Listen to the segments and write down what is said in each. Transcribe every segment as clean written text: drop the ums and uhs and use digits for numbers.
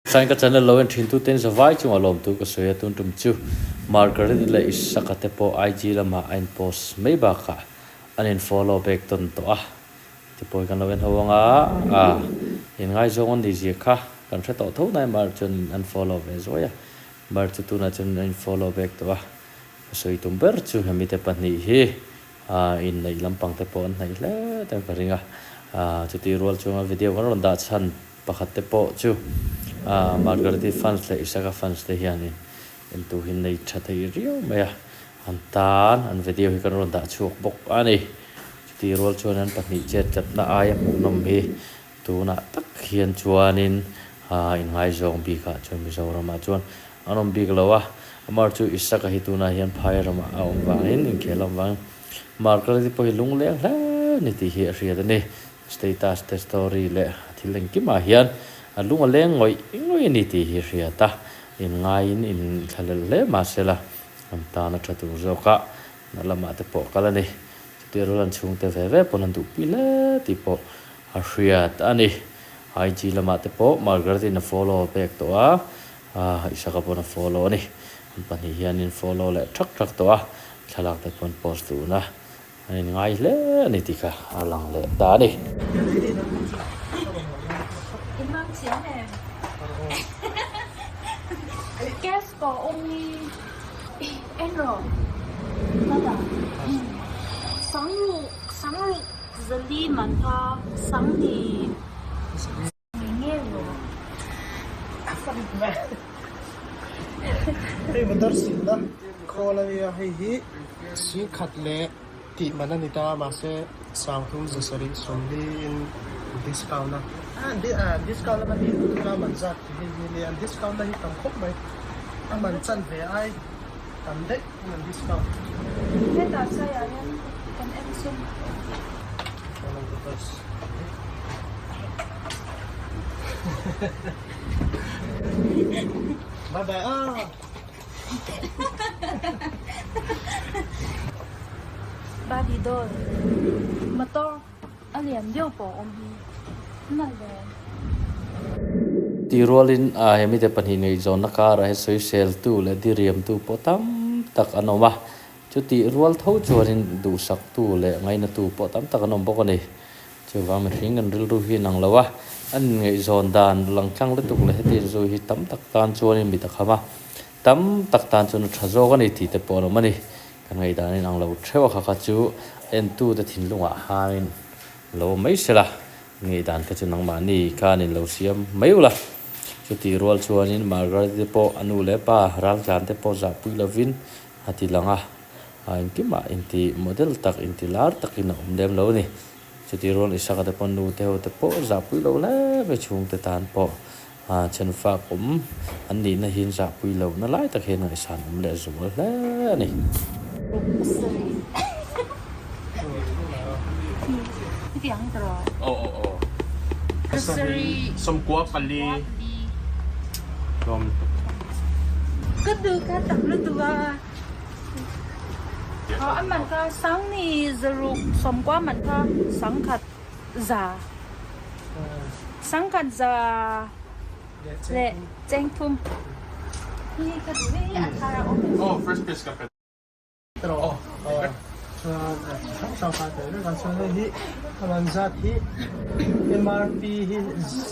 Chuan ka channel lo en thin tuten zavai chungah lawmtu ka sawi a, tun tum chu Margaret leh Isaka te pawh IG lamah a in post mai bakah an in follow back tawn tawh a, tipawi kan lo en ho anga a in ngaizawng an ni zia kha kan hre tawh tho nai mar chuan an follow ve zuai a, mar chu tunah chuan an in follow back tawh a, ka sawi tum ber chu hemi te pahnih hi inneih lampang te pawh an hnaih hle te ka ring a, chutih rual chunga video kan rawn dah chhan. Pakhat te pawh chu Margareti fans leh Isaka fans te hianin entu hi nei tha thei riau mai a, an tan an video hi kan rawn dah chhuak bawk a ni. Chutih rual chuan an pahnih chet tlatna aia hmuhnawm hi tunah tak hian chuanin inngaizawng bikah chuan Mizoramah chuan an awm bik lo a, amah chu Isaka hi tunah hian phai ramah a awm vangin inkhel a awm vangin Margareti pawh hi lungleng hle a ni tih hi a hriat a ni. Status te story leh thil engkimah hian a lung a leng ngawih ngawih a ni tih hi hriat a, inngaiin inthlahlel hle mahsela an tan a tha tur zawk a, na lamah te pawh kal a ni. Chutia rual an chhungte ve ve pawn an duhpui hle tih pawh a hriat a ni. IG lamah te pawh Margaret in a follow pek tawh a, Isaka pawn a follow a ni. An pahnih hian in follow leh thak thak tawh a, thlalak te pawh an post dun a. An inngai hle a ni tih kha a lang leh ta a ni. Hei motor silna khawl a nia hei hi singkhat leh tih man a ni ta a mahse sangthum zasarih sawmli in discount a discount a ni a man zat hei hi nia discount na hi tam khawp mai a man chan ve ai tam daih in an discount. Hetah saiah hian kan en chhun. Bye bye ah. Barbie doll motor a lian deuh pawh a awm hi nalh ve. Tih rualin he mite pahnih ngaihzawnna karah hi sawiseltu leh diriamtu pawh tam tak an awm a, Chutih rual tho chuanin duhsaktu leh ngainatu pawh tam tak an awm bawk a ni. Chuvang mihring kan rilru hi inang lo a, an inngaihzawn dan langtlang lutuk leh heti inzui hi tam tak tan chuanin mi takham a, tam tak tan chuan a tha zawk a ni tih te pawh an awm a ni. Kan ngaihdan inang lo theuh a kha kha chu a entute thinlungah hain lo awm mai sela, ngaihdan kha chu nangmahni khanin lo siam mai ula. Chutih rual chuanin Margaret te pawh a nu leh pa raltlan te pawh zahpui lovin A ti lang a, a engkimah inti model tak, inti lar takin a awm lem lo a ni. Chuti rual Isaka te pawh nu te ho te pawh zahpui lo hle mai chhungte tan pawh chhenfak awm an nihna hi zahpui lohna lai tak hian ngaihsan awm leh zual hle a ni. Ka duh ka tam lutuk a. Aw a man kha sangni zaruk sawmkua man kha sangkhat za sangkhat za leh chengthum hi ka duh hi a thar a awm em? Erawh chuan chi hrang hrang kha a tel vek a chuan hei hi a man zat hi MRP hi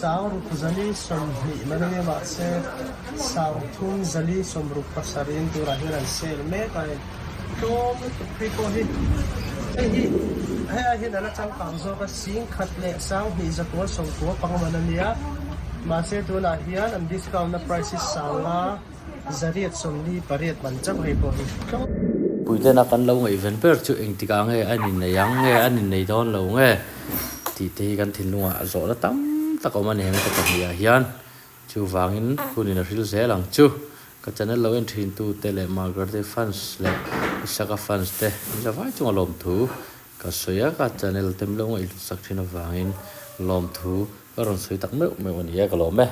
sangruk zali sawmhnih man ania mahse sangthum zali sawmruk pasarih in turah hian an sale mek a hei tlawm lutuk phei pawh hi hei hi hei ai hian a la changkang zawk a singkhat leh sanghnih zakua sawmkua panga man ania mahse tunah hian an discount na price hi sanga. Zariat sawmli pariat man chauh hei pawh hi tlawm. Puitena kan lo ngaihven ber chu engtikah nge an innei ang nge an innei dawn lo nge tih te hi kan thinlungah zawhna tam tak awm a ni heng te pahnihah hian. Chuvangin hunin a hril zel ang chu. Ka channel lo en thin tu te leh Margaret-i fans leh Isaka fans te in zavai chunga lawmthu ka sawi a, ka channel te min lo ngaihhlut sak thin avangin lawmthu ka rawn sawi tak meuh meuh a ni e ka lawm e.